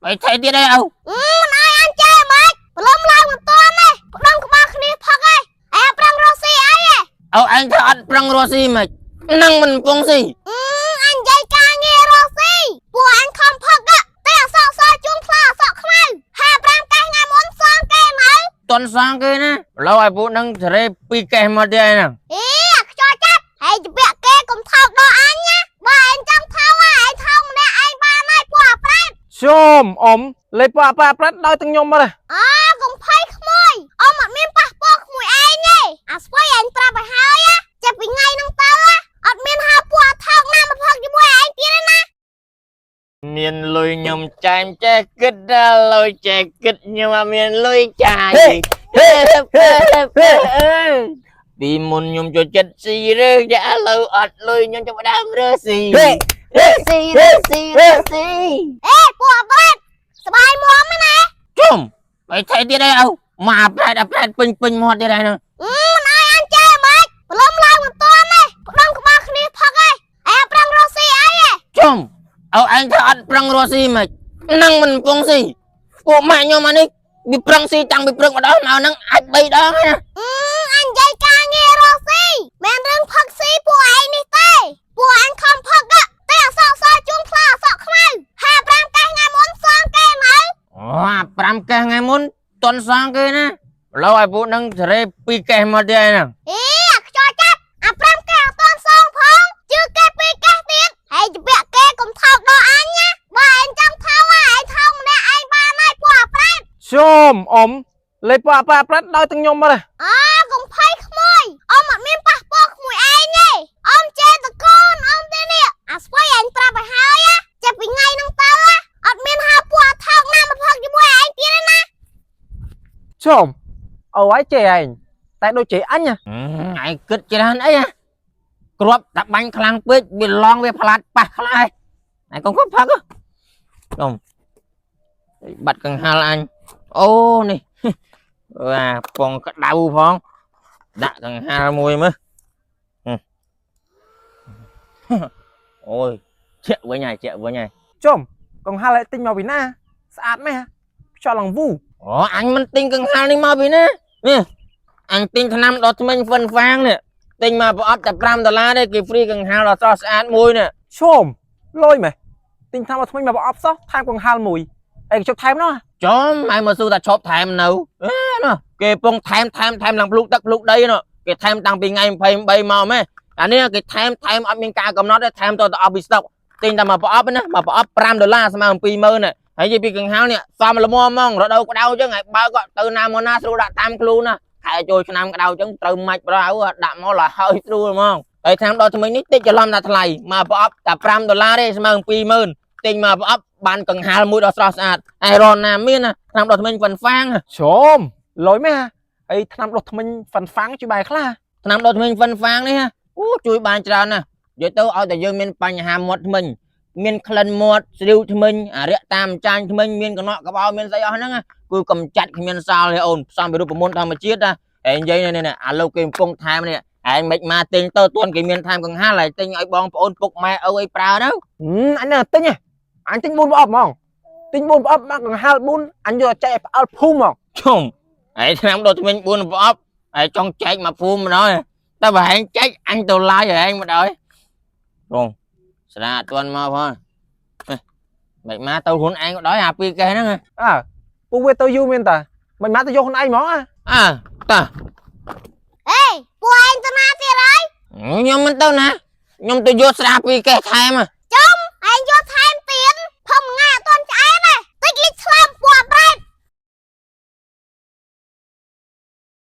ហើយថៃទៀតអីឪ មិនឲ្យអញចេះហ្មងព្រលឹមឡើងមិនតាន់ទេផ្ដុំក្បាលគ្នាផឹកឯងអែប្រឹងរស់ស៊ីអីឯង ឪឯងថាអត់ប្រឹងរស់ស៊ីមិននឹងមិនពងស៊ី អញនិយាយការងាររស់ស៊ីពួកអញខំផឹកតែអសក់សជូនខ្លាអសក់ខ្មៅ55កេះថ្ងៃមុនសងគេនៅ តន់សងគេណាឥឡូវឲ្យពួកនឹងសេរីពីរកេះមកទៀតហ្នឹង អីអាខ្យល់ចាប់ហើយជពាក់គេកុំថោកដល់អញណាបើឯងចង់ថោកឯងថោកម្នាក់ឯងបានហើយពួកអាប្រែត ជុំអ៊ំលេបអាប៉ាប្រាត់ដោយទាំងខ្ញុំមកទេ អើកុំភ័យក្មួយអ៊ំអត់មានប៉ះពាល់ក្មួយឯងទេអាស្វ័យឯងប្រាប់ឲ្យហើយណាចាប់ពីថ្ងៃហ្នឹងទៅអត់មានហៅពួកអាថោកណាមកផឹកជាមួយឯងទៀតទេណា មានលុយខ្ញុំចែមចេះគិតដល់លុយចេះគិតខ្ញុំអត់មានលុយចាយ ហេហេហេហេ ពីមុនខ្ញុំចូលចិត្តស៊ីរើសតែឥឡូវអត់លុយខ្ញុំចាប់ផ្ដើមរើសស៊ី ហេ រើសស៊ីរើសស៊ីរើសស៊ី អេពួកអាប្រែតសបាយមាំណា ជុំហើយថៃទៀតអីឪមកអាប្រែតអាប្រែតពេញពេញមាត់ទៀតហើយហ្នឹង មិនឲ្យអញចេះហ្មងព្រលឹមឡើងមិនតាន់ទេផ្ដុំក្បាលគ្នាផឹកឯងអែប្រឹងរស់ស៊ីអីឯង ជុំឪឯងថាអត់ប្រឹងរស់ស៊ីមិននឹងមិនពងស៊ីពួកម៉ាក់ខ្ញុំអានេះវាប្រឹងស៊ីតាំងពីព្រឹកម្ដងមកហ្នឹងអាច3ដងហើយណា អញនិយាយការងាររស់ស៊ីមិនរឿងផឹកស៊ីពួកឯងនេះទេពួកអញខំផឹកតែអសក់សជូនខ្លាអសក់ខ្មៅ55កេះថ្ងៃមុនសងគេនៅ អូអា5កេះថ្ងៃមុនតន់សងគេណាឥឡូវឲ្យពួកនឹងសេរី2កេះមកទៀតហើយហ្នឹង អីអាខ្យល់ចាប់អា5កេះអត់តាន់សងផងជឿគេ2កេះទៀតហើយជពាក់គេកុំថោកដល់អញណាបើឯងចង់ថោកឯងថោកម្នាក់ឯងបានហើយពួកអាប្រែត ជុំអ៊ំលេបអាប៉ាប្រាត់ដោយទាំងខ្ញុំមកទេ អើកុំភ័យក្មួយអ៊ំអត់មានប៉ះពាល់ក្មួយឯងទេអ៊ំចេះតកូនអ៊ំទេនេះអាស្វ័យឯងប្រាប់ឲ្យហើយណាចាប់ពីថ្ងៃហ្នឹងទៅអត់មានហៅពួកអាថោកណាមកផឹកជាមួយឯងទៀតទេណា ជុំអូឲ្យចេះឯងតែដូចចេះអញណា ឯងគិតច្រើនអីហ៎គ្រាប់តែបាញ់ខ្លាំងពេកវាឡងវាផ្លាត់ប៉ះខ្លះឯងឯងកុំផឹកហ៎ជុំបាត់កង្ហាល់អញអូនេះ អាពងក្តៅផងដាក់កង្ហាល់មួយមើលអូយជាក់វិញហើយជាក់វិញហើយ ជុំកង្ហាល់ឲ្យទិញមកពីណាស្អាតម៉េះខ្យល់ឡើងវូ អូអញមិនទិញកង្ហាល់នេះមកពីណានេះអញទិញថ្នាំដុសធ្មេញហ្វិនហ្វាងនេះទិញមកប្រអប់តែ5ដុល្លារទេគេ free កង្ហាល់ដ៏ស្រស់ស្អាតមួយនេះ ជុំលុយម៉េះទិញថ្នាំមកថ្មីមកប្រអប់សោះថែមកង្ហាល់មួយអីជប់ថែមនោះ ចំឲ្យមកស៊ូតែឈប់ថែមនៅអេណោះគេពងថែមថែមថែមឡើងភ្លុកទឹកភ្លុកដីនោះគេថែមតាំងពីថ្ងៃ28មកម៉េះអានេះគេថែមថែមអត់មានការកំណត់ទេថែមតទៅអស់ពីស្តុកទិញតែមកប្រអប់ណាមកប្រអប់5ដុល្លារស្មើនឹង20000ណាហើយនិយាយពីកង្ហាល់នេះសមល្មមហ្មងរដូវក្តៅអញ្ចឹងឲ្យបើកទៅណាមកណាស្រួលដាក់តាមខ្លួនណាខែចូលឆ្នាំក្តៅអញ្ចឹងត្រូវម៉ាច់ប្រៅដាក់មកលហើយស្រួលហ្មងហើយឆ្នាំដល់ថ្មីនេះតិចច្រឡំតែថ្លៃមកប្រអប់តែ5ដុល្លារទេស្មើនឹង20000ទិញមកប្រអប់បានកង្ហាល់មួយដ៏ស្រស់ស្អាតឯរនណាមានណាឆ្នាំដល់ថ្មីហ្វិនហ្វាង ជុំលុយម៉េះអីថ្នាំដុសធ្មេញហ្វាន់ហ្វាំងជួយបែរខ្លះ ឆ្នាំដល់ថ្មីហ្វិនហ្វាងនេះអូជួយបានច្រើនណាស់និយាយទៅឲ្យតែយើងមានបញ្ហាមាត់ធ្មេញមានក្លិនមាត់ស្រីវធ្មេញអារៈតាមចាញ់ធ្មេញមានកណក់កបោមានស្អីអស់ហ្នឹងគឺកំចាត់គ្មានសល់ទេអូនផ្សំពីរូបមន្តធម្មជាតិណាឯងនិយាយនេះអាលោកគេកំពុងថែមនេះឯងមិនមកទិញទៅទួនគេមានថែមកង្ហាល់ហើយទិញឲ្យបងប្អូនពុកម៉ែឪអីប្រើទៅ អញនៅទិញហ៎អញទិញ4ប្រអប់ហ្មងទិញ4ប្រអប់មកកង្ហាល់4អញយកចែកឲ្យផ្អើលភូមិហ្មង ជុំឯងឆ្នាំដល់ធ្មេញ4ប្រអប់ឯងចង់ចែកមកភូមិម្ដងតែបើឯងចែកអញទៅឡាយឯងម្ដងបងស្រាអត់ទាន់មកផងមិនមកទៅខ្លួនឯងក៏ដោយអាពីរកេះហ្នឹង អើពូវាទៅយូរមែនតាមិនមកទៅយកខ្លួនឯងហ្មងអា អើតា អេពួកឯងទៅណាទៀតហើយ ខ្ញុំមិនទៅណាខ្ញុំទៅយកស្រាពីរកេះថែម